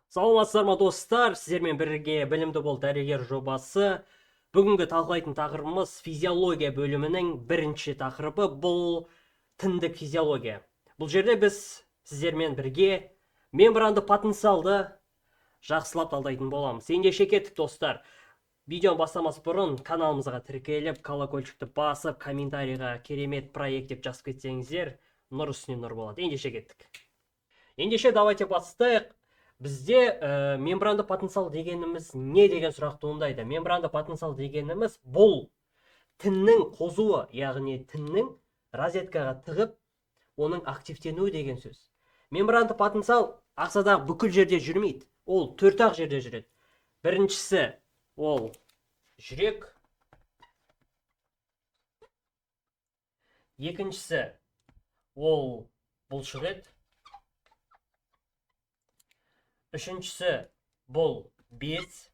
Саламатсыздар ма, достар? Сіздермен бірге Білімді бол дәрігер жобасы. Бүгінгі талқылайтын тақырыбымыз физиология бөлімінің бірінші тақырыбы, бұл тіндік физиология. Бұл жерде біз сіздермен бірге мембранды потенциалды жақсылап талдайтын боламыз. Ендеше кеттік, достар. Видеоны бастамас бұрын каналымызға тіркеліп, колокольчикті басып, комментарийға керемет проект деп жазып кетсеңіздер, нұр үстіне нұр болады. Ендеше кеттік. Ендеше давайте бастайық. Бізде мембранды потенциал дегеніміз не деген сұрақ туындайды. Мембранды потенциал дегеніміз бұл тіннің қозуы, яғни тіннің розеткаға тығып, оның активтенуі деген сөз. Мембранды потенциал ағзадағы бүкіл жерде жүрмейді. Ол төрт-ақ жерде жүреді. Біріншісі ол жүрек, екіншісі ол бұлшықет, үшіншісі бұл без,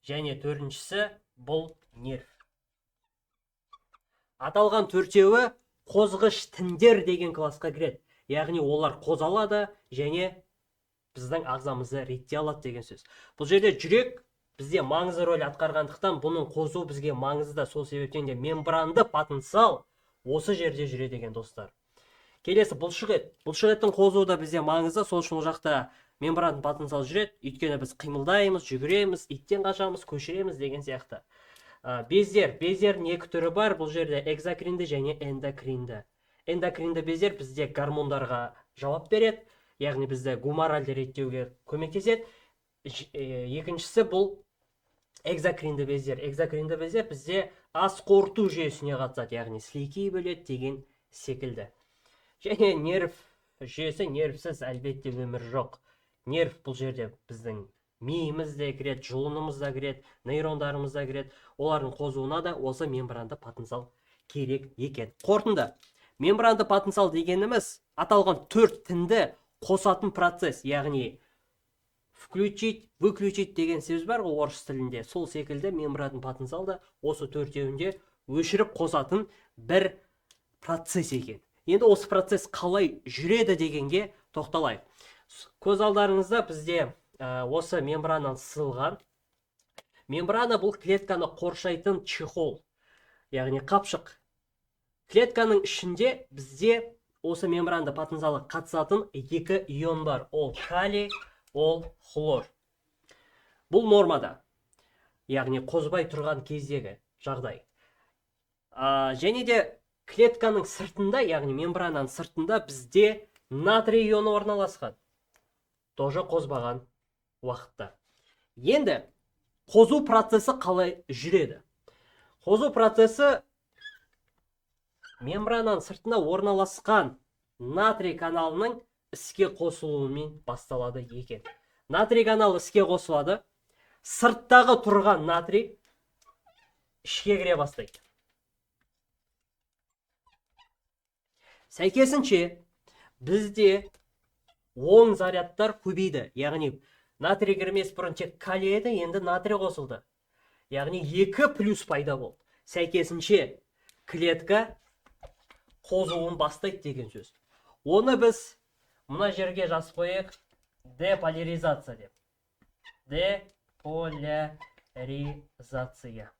және төртіншісі бұл нерв. Аталған төртеуі қозғыш тіндер деген классқа кіреді. Яғни олар қозғалады және біздің ағзамызды реттей алады деген сөз. Бұл жерде жүрек бізде маңызды рөл атқарғандықтан бұның қозуы бізге маңызды. Сол себептен де мембранды потенциал осы жерде жүреді екен, достар. Келесі бұлшық ет. Бұлшық еттің қозуы да бізде маңызды. Сол үшін ол жақта мембранды потенциал жүреді. Өйткені біз қимылдаймыз, жүгіреміз, иттен қашамыз, көшіреміз деген сияқты. Бездер. Бездердің екі түрі бар. Бұл жерде экзокринді және эндокринді. Эндокринді бездер бізде гормондарға жауап береді. Яғни бізді гуморальды реттеуге көмектеседі. Екіншісі бұл экзокринді бездер. Экзокринді бездер бізде ас қорыту жүйесіне қатысады, яғни сілекей бөледі деген секілді. Және нерв жүйесі, нервсіз әлбетте өмір жоқ. Нерв бұл жерде біздің миымыз да кіреді, жұлынымыз да кіреді, нейрондарымыз да кіреді. Олардың қозуына да осы мембранды потенциал керек екен. Қорытынды. Мембранды потенциал дегеніміз аталған төрт тінді қосатын процесс, яғни включить, выключить деген сөз бар ғой орыс тілінде. Сол секілді мембранды потенциал да осы төртеуінде өшіріп қосатын бір процесс екен. Енді осы процесс қалай жүреді дегенге тоқталайық. Көз алдарыңызда бізде осы мембранан сызылған. Мембрана бұл клетканы қоршайтын чехол, яғни қапшық. Клетканың ішінде бізде осы мембранды потенциалға қатысатын екі ион бар. Ол калий, ол хлор. Бұл нормада, яғни қозбай тұрған кездегі жағдай. Және де клетканың сыртында, яғни мембрананың сыртында бізде натрий ионы орналасқан. Тоже қозбаған уақытта. Енді қозу процесі қалай жүреді? Қозу процесі мембрананың сыртында орналасқан натрий каналының іске қосылуымен басталады екен. Натрий каналы іске қосылады. Сырттағы тұрған натрий ішке кіре бастайды. Сәйкесінше бізде оң зарядтар көбейді. Яғни натрий кірмес бұрын тек калий еді, енді натрий қосылды. Яғни 2 плюс пайда болды. Сәйкесінше клетка қозуын бастайды деген сөз. Оны біз мына жерге жазып қояйық, деполяризация деп. Деполяризация.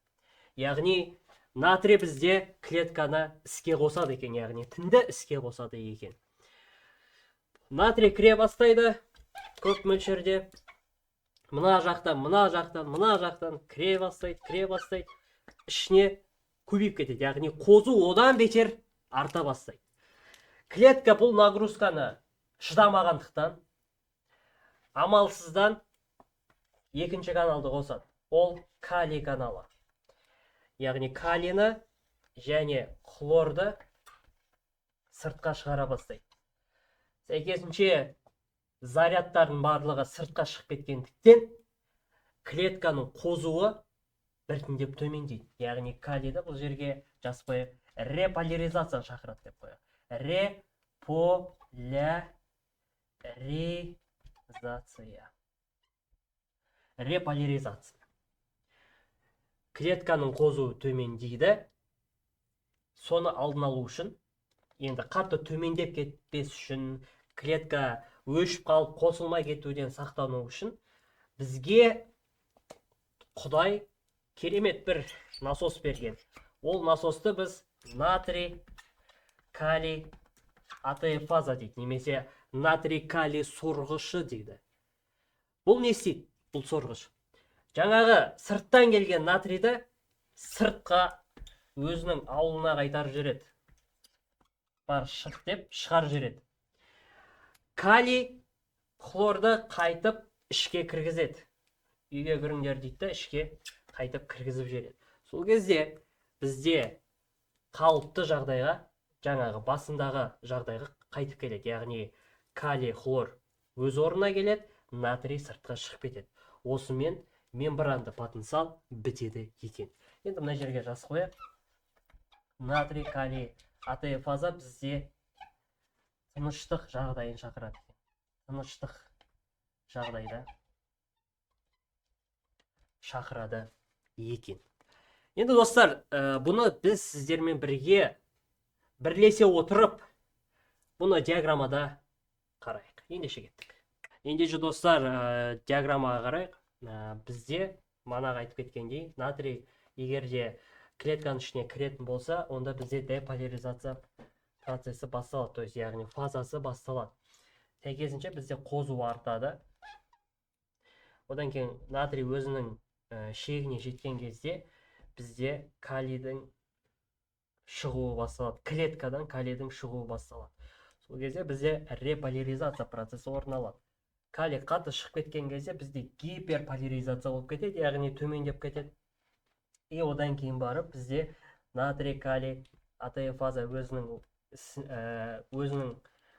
Яғни натрий бізде клетканы іске қосады екен, яғни тінді іске қосады екен. Натрий кіре бастайды көп мөлшерде. Мына жақтан, мына жақтан, мына жақтан кіре бастайды, кіре бастайды. Ішіне көбейіп кетеді, яғни қозу одан бетер арта бастайды. Клетка бұл нагрузканы шыдамағандықтан амалсыздан екінші каналды қосады. Ол калий каналы. Яғни калийні және хлорды сыртқа шығара бастайды. Сәйкесінше зарядтардың барлығы сыртқа шығып кеткендіктен клетканың қозуы біртіндеп төмендейді. Яғни калийді бұл жерге жазып қояйық, реполяризацияны шақырады деп қояйық. Реполяризация. Реполяризация. Клетканың қозуы төмендейді. Соны алдын алу үшін, енді қатты төмендеп кетпес үшін, клетка Өшіп қалып, қосылмай кетуден сақтану үшін бізге Құдай керемет бір насос берген. Ол насосты біз натрий калий АТФаза дейді немесе натрий калий сорғышы дейді. Бұл не істейді? Бұл сорғыш жаңағы сырттан келген натрийді сыртқа, өзінің ауылына қайтарып жібереді, бар, шық деп шығарып жібереді. Калий хлорды қайтып ішке кіргізеді, үйге кіріңдер дейді да, ішке қайтып кіргізіп жібереді. Сол кезде бізде қалыпты жағдайға, жаңағы басындағы жағдайға қайтып келеді, яғни калий хлор өз орнына келеді, натрий сыртқа шығып кетеді. Осымен мембранды потенциал бітеді екен. Енді мына жерге жазып қояйық: натрий калий АТФаза бізде тыныштық жағдайын шақырады екен, тыныштық жағдайда шақырады екен. Енді, достар, бұны біз сіздермен бірге бірлесе отырып, бұны диаграммада қарайық. Ендеше, кеттік. Ендеше, достар, диаграммаға қарайық. Бізде манағы айтып кеткендей, натрий егер де клетканың ішіне кіретін болса, онда бізде деполяризация процесі басталады, то есть, яғни фазасы басталады. Сәйкесінше, бізде қозу артады. Одан кейін натрий өзінің шегіне жеткен кезде бізде калийдің шығуы басталады, клеткадан калийдің шығуы басталады. Сол кезде бізде реполяризация процесі орын алады. Калий қатты шығып кеткен кезде бізде гиперполяризация болып кетеді, яғни төмендеп кетеді. И одан кейін барып бізде натрий калий АТФаза өзінің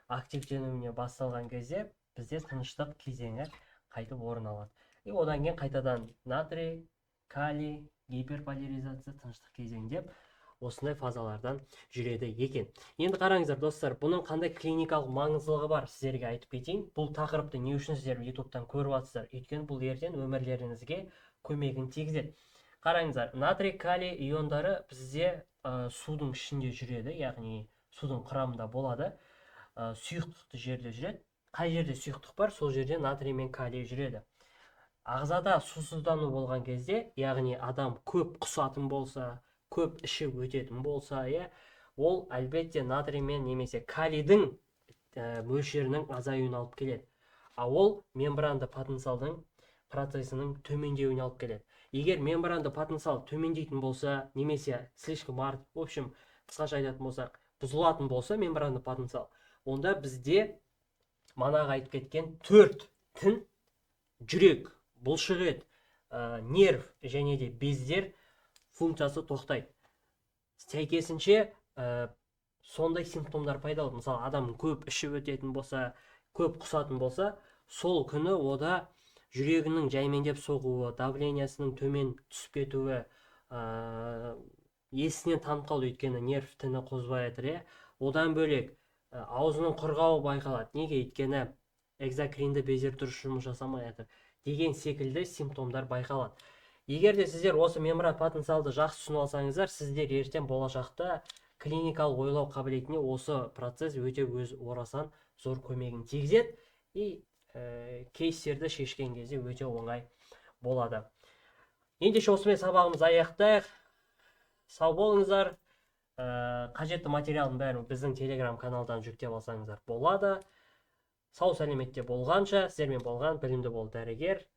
активтенуіне басталған кезде бізде тыныштық кезеңі қайтып орын алады. И одан кейін қайтадан натрий калий, гиперполяризация, тыныштық кезең деп осындай фазалардан жүреді екен. Енді қараңыздар, достар, бұның қандай клиникалық маңыздылығы бар, сіздерге айтып кетейін. Бұл тақырыпты не үшін сіздер Ютубтан көріп жатсыздар? Өйткені бұл ертең өмірлеріңізге көмегін тигізеді. Қараңыздар, натрий калий иондары бізде судың ішінде жүреді, яғни судың құрамында болады, сұйықтықты жерде жүреді. Қай жерде сұйықтық бар, сол жерде натрий мен калий жүреді. Ағзада сусыздану болған кезде, яғни адам көп құсатын болса, көп ішіп өтетін болса, иә, ол әлбетте натрий мен немесе калийдің мөлшерінің азаюына алып келеді. А ол мембранды потенциалдың процесінің төмендеуіне алып келеді. Егер мембранды потенциал төмендейтін болса немесе слишком артып, в общем, қысқаша айтатын болсақ, бұзылатын болса мембранды потенциал, онда бізде манағы айтып кеткен төрт тін: жүрек, бұлшықет, нерв және де бездер функциясы тоқтайды. Сәйкесінше, сондай симптомдар пайда болады. Мысалы, адам көп ішіп өтетін болса, көп құсатын болса, сол күні ода жүрегінің жаймендеп соғуы, давление сінің төмен түсіп кетуі, есінен танып қалды, өйткені нерв тіні қозбай жатыр, иә. Одан бөлек, аузының құрғауы байқалады. Неге? Өйткені экзокринді бездер дұрыс жұмыс жасамай жатыр деген секілді симптомдар байқалады. Егер де сіздер осы мембран потенциалды жақсы түсініп алсаңыздар, сіздер ертең болашақта клиникалық ойлау қабілетіне осы процесс өте өз орасан зор көмегін тигізеді и кейстерді шешкен кезде өте оңай болады. Ендеше, осымен сабағымызды аяқтайық. Сау болыңыздар. Қажетті материалдың бәрін біздің Телеграм каналдан жүктеп алсаңыздар болады. Сау сәлеметте болғанша! Сіздермен болған Білімді бол, дәрігер.